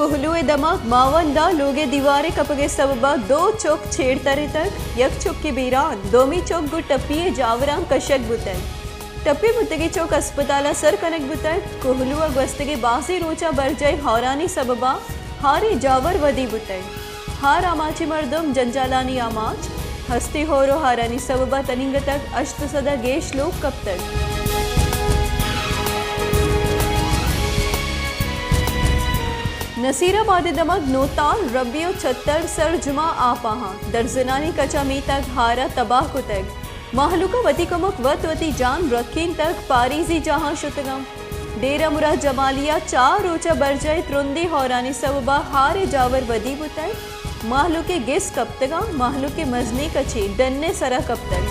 کوہلو ءِ دمگ ماوند ءَ لوگ ءِ دیوار ءِ کپگ ءِ سبب ءَ دو چک چیڑ ترتگ، یک چکے بیران، دومی چک گوں ٹپی ءِ جاوراں کشگ بوتگ۔ ٹپی بوتگیں چک ہسپتال ءَ سر کنگ بوتگ۔ کوہلو ءَ گوستگیں بازیں روچاں برجاہی ہارانی سبب ءَ ہارے جاور ودی بوتگ۔ ہار آماچی مردم جنجالانی آماچ، ہستی ہور و ہارانی سبب ءَ تنینگتگ ہشت سد ءَ گیش لوگ کپتگ۔ نصیر آباد ءِ دمگ نوتال، ربی و چھتر سرجما آپ آہاں، درزنانی کچا میتگ ہار ءَ تباہ کتگ۔ مہلوک ءَ وتی کمک وت وتی جان رکینتگ، پاریزی جاہاں شتگاں۔ ڈیرہ مراد جمالی ءَ چار روچ ءَ برجاہ ترندیں ہورانی سبب ءَ ہار ءِ جاور ودی بوتگ۔ مہلوک ءِ گس کپتگاں، مہلوک ءِ مزنیں کچے ڈن ءِ سرا کپتگ۔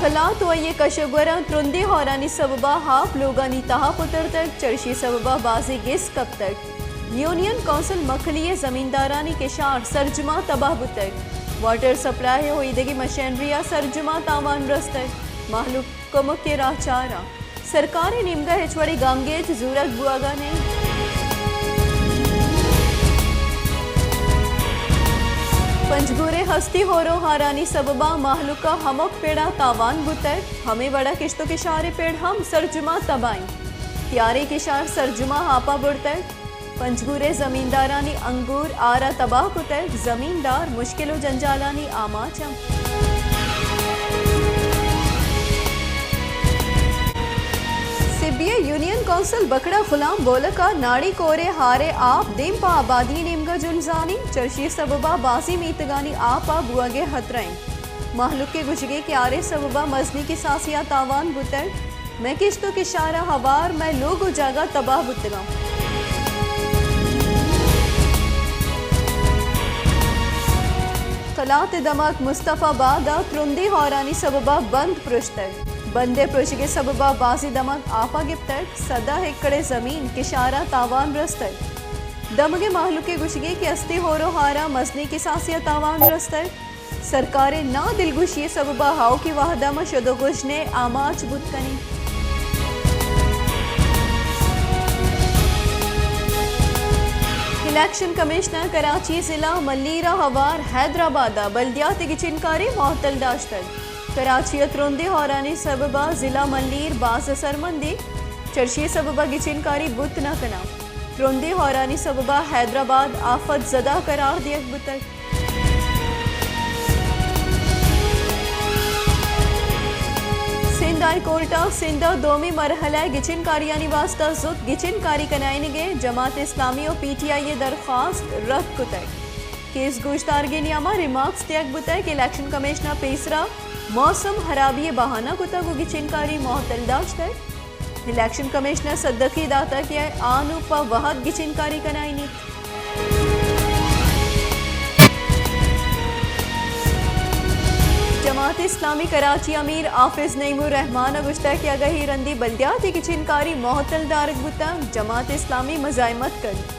کلات و آئی ءِ کش و گوراں ترندیں ہورانی سبب ءَ آپ لوگانی تہا پترتگ، چرشی سبب ءَ بازیں گس کپتگ۔ یونین کونسل مکھلی ءِ زمیندارانی کشار سرجما تباہ بوتگ۔ واٹر سپلائی ءِ ہویدگی مشینری ءَ سرجما تاوان رستگ۔ مہلوک کمک ءِ راہ چاراں۔ سرکار ءِ نیمگ ءَ ہچ وڑیں گامگیج زورگ بوہگ ءَ نہ انت۔ پنجگور ءِ ہستی ہور و ہارانی سبب ءَ مہلوک ءَ ہمک پڑ ءَ تاوان بوتگ۔ ہمے وڑ ءَ کشت و کشار ءِ پڑ ہم سرجما تباہ انت۔ تیاریں کشار سرجما ہاپا برتگ۔ پنجگور ءِ زمیندارانی انگور آر ءَ تباہ کتگ، زمیندار مشکل و جنجالانی آماچ انت۔ سبی ءِ یونین کونسل بکڑا خلام بولک ءَ ناڑی کور ءِ ہار ءِ آپ دیم پہ آبادی ءِ نیمگ ءَ جنزانی، چرشی ءِ سبب ءَ بازیں میتگانی آپ ءَ بوہگ ءِ ہترہ انت۔ مہلوک ءِ گوشگ ءَ کہ ہار ءِ سبب ءَ مزنیں کساسے ءَ تاوان بوتگ۔ مئے کشت و کشار ءَ ہوار مئے لوگ و جاگہ تباہ بوتگاں۔ قلات ءِ دمگ مصطفی آباد ءَ ترندیں ہورانی سبب ءَ بند پرشتگ۔ بند ءِ پرشگ ءِ سبب ءَ بازیں دمگ آپ ءَ گپتگ، سد ءَ ایکڑ ءِ زمین کشار ءَ تاوان رستگ۔ دمگ ءِ مہلوک ءِ گوشگ ءَ کہ ہستی ہور و ہار ءَ مزنیں کساسے ءَ تاوان رستگ۔ سرکار ءِ نادلگوشی ءِ سبب ءَ آؤکیں وہد ءَ ما شد و گژن ءِ آماچ بوت کنیں۔ الیکشن کمشنر کراچی ضلع ملیر ءَ ہوار حیدرآباد ءَ بلدیاتی گچینکاری معطل داشتگ۔ کراچی ءَ ترندیں ہورانی سبب ءَ ضلع ملیر باز اثرمندیں، چرشی ءِ سبب ءَ گچینکاری بوت نہ کناں۔ ترندیں ہورانی سبب ءَ حیدرآباد آفت زدہ قرار دیگ بوتگ۔ سندھ ہائی کورٹ ءَ سندھ ءَ دومی مرحلہ ءِ گچین کاریانی واستہ زوت گچین کاری کنائینگ ءِ جماعت اسلامی و پی ٹی آئی ءِ درخواست رد کتگ۔ کیس گوشدارگی نیام ءَ ریمارکس دیگ بوتگ کہ الیکشن کمشن ءَ پیسرا موسم ہرابی ءِ بہانہ کتگ و گچین کاری معطل داشتگ۔ الیکشن کمشنر صدقی داتگ کہ آ نوں پہ وہد گچین کاری کنائینیت۔ جماعت اسلامی کراچی امیر حافظ نعیم الرحمان ءَ گوشتگ کہ اگاں اے رندی بلدیاتی گچین کاری معطل دارگ بوتگ، جماعت اسلامی مزاحمت کنت۔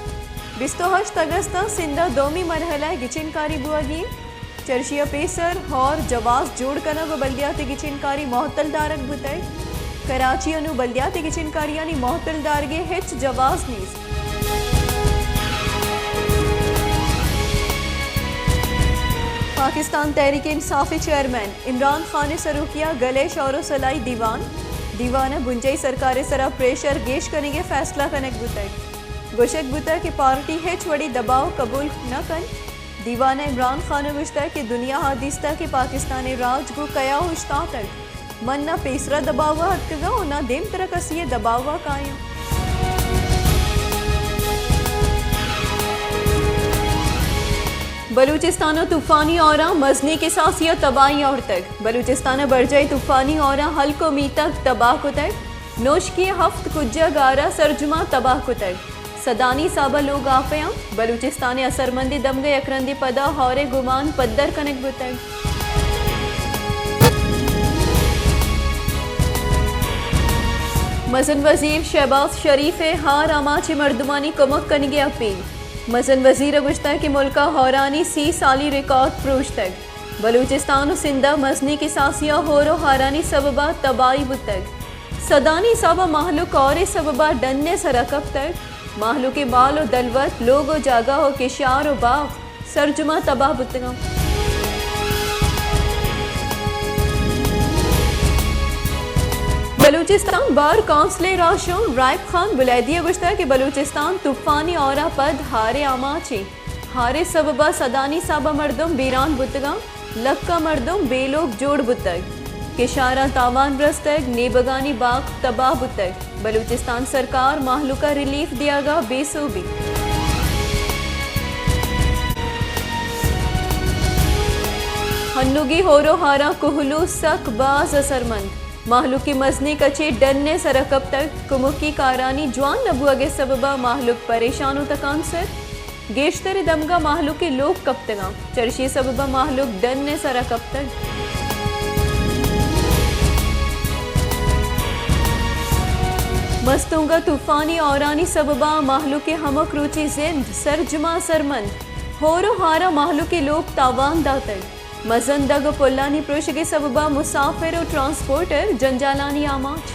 بیست و ہشت اگست ءَ سندھ ءَ دومی مرحلہ ءِ گچین کاری بوہگی انت۔ چرشی ءَ پیسر ہور جواز جوڑ کنگ و بلدیاتی گچین کاری معطل دارگ بوتگ۔ کراچی ءَ نوں بلدیاتی گچین کاریانی معطل دارگ ءِ ہچ جواز نیست۔ پاکستان تحریک انصاف ءِ چیئرمین عمران خان ءِ سروکی ءَ گل ءِ شور و سلائی دیوان، دیوان ءَ بنجاہی سرکار ءِ سرا پریشر گیش کنگ ءِ فیصلہ کنگ بوتگ۔ گوشگ بوتگ کہ پارٹی ہچ وڑیں دباؤ قبول نہ کنت۔ دیوان ءَ عمران خان ءَ گوشتگ کہ دنیا ءَ دیستگ کہ پاکستان ءِ راج گوں کیا اوشتاتگ۔ من نہ پیسرا دباؤ ءَ اتکگاں و نہ دیمترا کسی ءِ دباؤ ءَ کایاں۔ بلوچستان ءَ طوفانی ہوراں مزنیں کساسے ءَ تباہی آورتگ۔ بلوچستان ءَ برجاہی طوفانی ہوراں ہلک و میتگ تباہ کتگ۔ نوشکی ءِ ہفت کجہ گار ءَ سرجما تباہ کتگ۔ سدانی حساب ءَ لوگ آپ ءَ انت۔ بلوچستان ءِ اثرمندیں دمگ ءَ یک رندے پدا ہور ءِ گمان پدر کنگ بوتگ۔ مزن وزیر شہباز شریف ءِ ہار آماچ ءِ مردمانی کمک کنگ ءِ اپیل۔ مزن وزیر ءَ گوشتگ کہ ملک ءَ ہورانی سی سالی ریکارڈ پروشتگ۔ بلوچستان و سندھ ءَ مزنیں کساسے ءَ ہور و ہارانی سبب ءَ تباہی بوتگ۔ سدانی حساب ءَ مہلوک ہور ءِ سبب ءَ ڈن ءِ سر ءَ کپتگ۔ مہلوک ءِ مال ءُ دلوت، لوگ ءُ جاگہ ءُ کشار ءُ باغ سرجم ءَ تباہ بوتگ اَنت۔ بلوچستان بار کونسل ءِ راہشون رائب خان بلیدی ءَ گوشتگ کہ بلوچستان طوفانی ہور ءَ پد ہار ءِ آماچ اِنت۔ ہار ءِ سبب ءَ سدانی حساب ءَ مردم بیران بوتگ اَنت، لکاں مردم بے لوگ جوڑ بوتگ، کشاراں تاوان رستگ، نیبگانی باگ تباہ بوتگ۔ بلوچستان سرکار مہلوک ءَ ریلیف دیگ ءَ بے سوب اِنت۔ ہنوگی ہور ءُ ہار ءَ کوہلو سک باز اثرمند۔ مہلوک ءِ مزنیں کچے ڈن ءِ سر ءَ کپتگ۔ کمکی کارانی جوان نہ بوگ ءِ سبب ءَ مہلوک پریشان ءُ تکانسر۔ گیشتر ءِ دمگ ءَ مہلوک ءِ لوگ کپتگ اَنت، چرشی ءِ سبب ءَ مہلوک ڈن ءِ سر ءَ کپتگ۔ مستونگ ءَ طوفانی ہورانی سبب ءَ مہلوک ءِ ہمک روچی زند سرجم ءَ اثرمند۔ ہور ءُ ہار ءَ مہلوک ءِ لوگ تاوان داتگ۔ مزن دگ ءُ پلانی پروشگ ءِ سبب ءَ مسافر ءُ ٹرانسپورٹر جنجالانی آماچ۔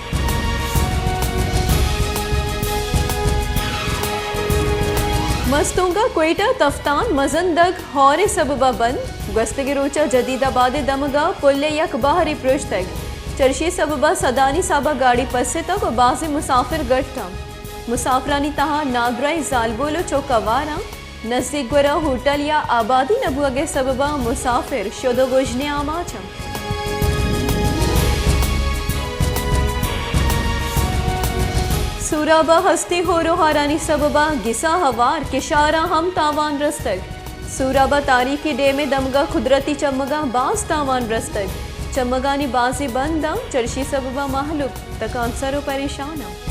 مستونگ ءَ کوئٹہ تفتان مزن دگ ہور ءِ سبب ءَ بند۔ گوستگیں روچ ءَ جدید آباد ءِ دمگ ءَ پل ءِ یک بہرے پروشتگ۔ چرشی ءِ سبب ءَ سدانی حساب ءَ گاڑی پس اتگ ءُ بازیں مسافر گٹ اَنت۔ مسافرانی تہا نادراہیں زالبول ءُ چک ہوار اَنت۔ نزیک گورا ہوٹل یا آبادی نہ بوگ ءِ سبب ءَ مسافر شد ءُ گژن ءِ آماچ اَنت۔ سوراب ءَ ہستیں ہور ءُ ہارانی سبب ءَ گسا ہوار، کشاراں ہم تاوان رستگ۔ سوراب ءَ تاریخی ڈیم ءِ دمگ ءَ قدرتی چمگاں باز تاوان رستگ۔ چمگانی بازیں بند اَنت، چرشی ءِ سبب ءَ مہلوک تکانسر ءُ پریشان اَنت۔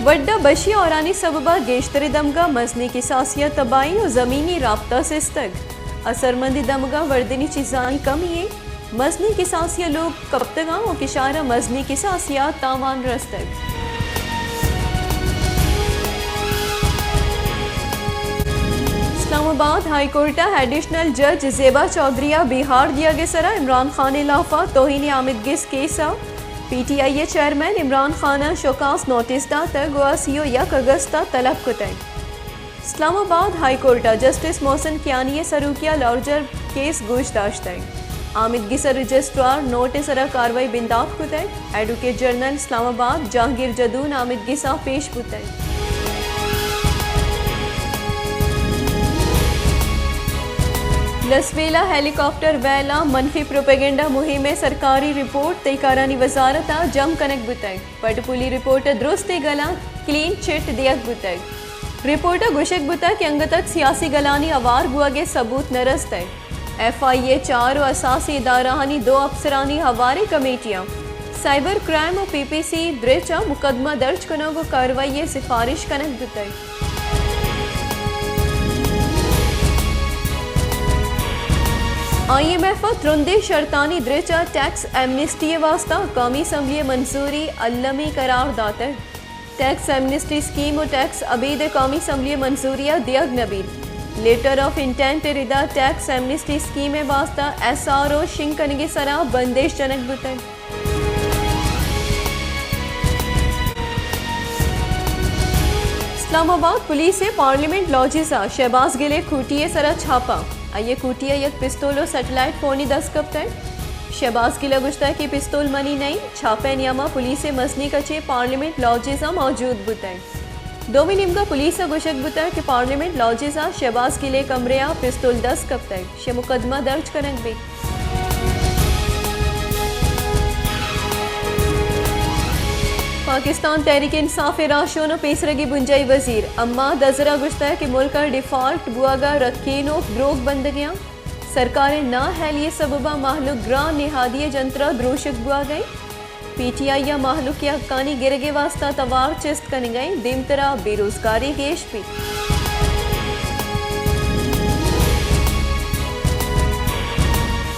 وڈ ءَ بشی ہورانی سبب ءَ گیشتریں دمگ ءَ مزنیں کساسی ءَ تباہی ءُ زمینی رابطہ سستگ۔ اثرمندیں دمگ ءَ وردنی چیزانی کمی اِنت۔ مزنیں کساسی ءَ لوگ کپتگ اَنت ءُ کشار ءَ مزنیں کساسی ءَ تاوان رستگ۔ اسلام آباد ہائی کورٹ ءَ ایڈیشنل جج زیبا چوہدری ءَ بیہار دیگ ءِ سرا عمران خان ءِ لاف ءَ توہین آمدگس کیس ءَ پی ٹی آئی ءِ چیئرمین عمران خان ءَ شوکاز نوٹس داتگ ءُ آ سی ءُ یک اگست ءَ طلب کتگ۔ اسلام آباد ہائی کورٹ ءَ جسٹس محسن کیانی ءِ سروکی ءَ لارجر کیس گوش داشتگ۔ آمدگس ءِ رجسٹرار نوٹ ءِ سرا کاروائی بندات کتگ۔ ایڈووکیٹ جنرل اسلام آباد جہانگیر جدون آمدگس ءَ پیش بوتگ۔ لسبیلہ ہیلی کاپٹر ویل ءَ منفی پروپیگنڈا مہم ءِ سرکاری رپورٹ تہی کارانی وزارت ءَ جم کنگ بوتگ۔ پٹ پولی رپورٹ ءِ درستیں گلاں کلین چٹ دیگ بوتگ۔ رپورٹ ءَ گوشگ بوتگ کہ انگت سیاسی گلانی ہوار بوگ ءِ ثبوت نہ رستگ۔ ایف آئی اے چار ءُ اساسی ادارہانی دو اپسرانی ہواریں کمیٹیاں سائبر کرائم ءُ پی پی سی درچ ءَ مقدمہ درج کنگ ءُ کاروائی ءِ سفارش کنگ بوتگ۔ آئی ایم ایف ءَ ترندیں شرطانی درچ ءَ ٹیکس ایمنسٹی ءِ واستہ قومی اسمبلی ءِ منظوری المی قرار داتگ۔ ٹیکس ایمنسٹی اسکیم ءُ ٹیکس ابید ءِ قومی اسمبلی ءِ منظوری ءَ دیگ نہ بیت۔ لیٹر آف انٹینٹ ءِ ردا ٹیکس ایمنسٹی اسکیم ءِ واستہ ایس آر او شنگ کنگ ءِ سرا بندش جنگ بوتگ۔ اسلام آباد پولیس ءِ پارلیمنٹ لاجز ءَ شہباز گل ءِ کوٹی ءِ سرا چھاپہ، آئی ءِ کوٹی ءَ یک پستول ءُ سیٹلائٹ فونے دست کپتگ۔ شہباز گل ءَ گوشتگ کہ پستول منی نہ انت۔ چھاپہ ءِ نیام ءَ پولیس ءِ مزنیں کچے پارلیمنٹ لاجز ءَ موجود بوتگ۔ دومی نیمگ ءَ پولیس ءَ گوشگ بوتگ کہ پارلیمنٹ لاجز ءَ شہباز گل ءِ کمرہ ءَ پستول دست کپتگ، شہ مقدمہ درج کنگ بیت۔ پاکستان تحریک انصاف ءِ راہشون ءُ پیسرگی بنجاہی وزیر حماد اظہر ءَ گوشتگ کہ ملک ءَ ڈیفالٹ بوگ ءَ رکینوک دروگ بندگ ءَ انت۔ سرکار ءِ نااہلی ءِ سبب ءَ مہلوک گران نہادی ءِ جنتر ءَ دروشگ بوگ ءَ انت۔ پی ٹی آئی ءَ مہلوک ءِ حقانی گرگ ءِ واستہ توار چست کنگ ءَ انت، دیمترا بے روزگاری گیش بیت۔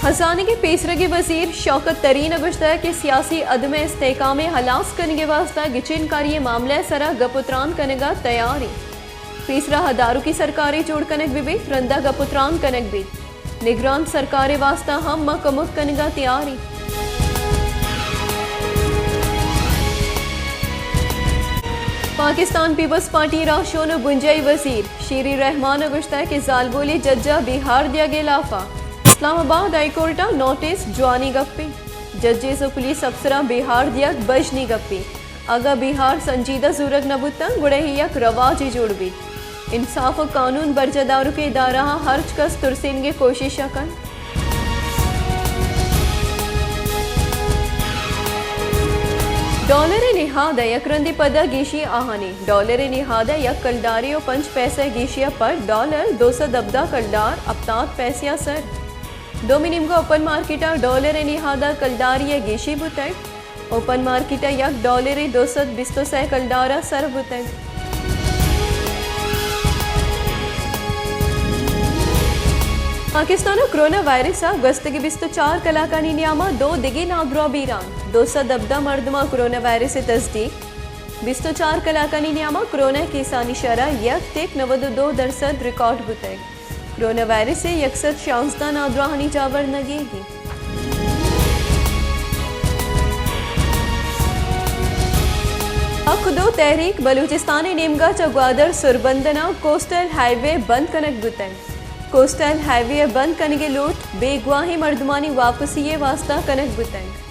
ہزانگ ءُ پیسرگی وزیر شوکت ترین ءَ گوشتگ کہ سیاسی عدم استحکام ءِ ہلاس کنگ ءِ واستہ گچین کاری ءِ معاملہ ءِ سرا گپ ءُ تران کنگ ءَ تیار انت۔ پیسرا داروکی سرکارے جوڑ کنگ بہ بیت، رندا گپ ءُ تران کنگ بیت۔ نگران سرکار ءِ واستہ ہم ما کمک کنگ ءَ تیار ایں۔ پاکستان پیپلز پارٹی ءِ راہشون ءُ بنجاہی وزیر شیری رحمان ءَ گوشتگ کہ زالبولے جج ءَ بیہار دیگ ءِ ہلاپ ءَ اسلام آباد ہائی کورٹ ءَ نوٹس جوانیں گپے۔ ججز ءُ پولیس افسراں بیہار دیگ بژنی گپے۔ اگاں بیہار سنجیدہ زورگ نہ بوتاں، گڑا اے یک رواجے جوڑ بیت۔ انصاف ءُ قانون برجاہ داروکیں ادارہاں ہرچ کس ترسینگ ءِ کوشش ءَ کنت۔ ڈالر ءِ نہاد ءَ یک رندے پدا گیشی آہانی۔ ڈالر ءِ نہاد ءَ یک کلدارے ءُ پنچ پیسہ گیشی ءَ پد ڈالر دو سد ہبدہ کلدار ہپتاد پیسہ ءَ سر۔ دومی نیمگ ءَ اوپن مارکیٹ ءَ ڈالر ءِ نہاد ءَ کلدارے ءِ گیشی بوتگ۔ اوپن مارکیٹ ءَ یک ڈالرے دو سد بیست ءُ سئے کلدار ءَ سر بوتگ۔ پاکستان ءَ کرونا وائرس ءَ گوستگیں بیست ءُ چار کلاکانی نیام ءَ دو دگہ نادراہ بیران، دو سد ہبدہ مردماں کرونا وائرس ءِ تصدیق۔ بیست ءُ چار کلاکانی نیام ءَ کرونا ءِ کیسانی شرح یک ٹک نود ءُ دو درسد ریکارڈ بوتگ۔ کرونا وائرس ءِ یک سد شانزدہ نادراہانی جاور نگیگی۔ حق دو تحریک بلوچستان ءِ نیمگ ءَ چہ گوادر سربندن ءَ کوسٹل ہائی وے بند کنگ بوتگ۔ کوسٹل ہائی وے ءِ بند کنگ ءِ لوٹ بیگواہیں مردمانی واپسی ءِ واستہ کنگ بوتگ۔